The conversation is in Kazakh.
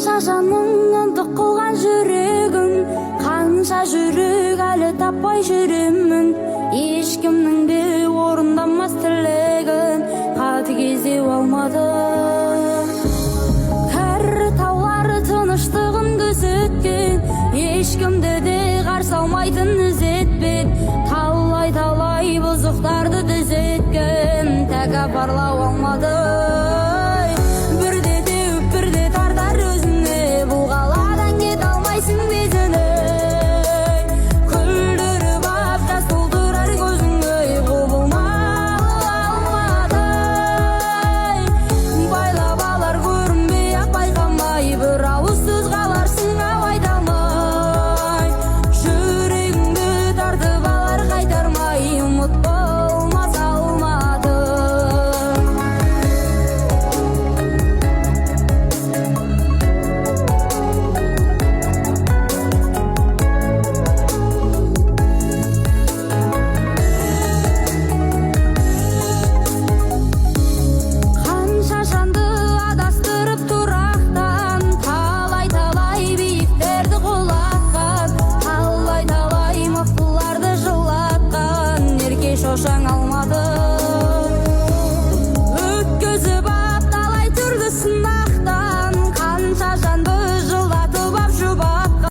Қанша жаның ынтық қылған жүрегім, қанша жүрек әлі таппай жүремін. Ешкімнің де орындамас тілегін қатыгездеу алмадым. Кәрі таулар тыныштығын күзеткен, ешкімді де қарсы алмайтын ізетпен. Талай талай бұзықтарды түзеткен, тәкаппарлау алмадым.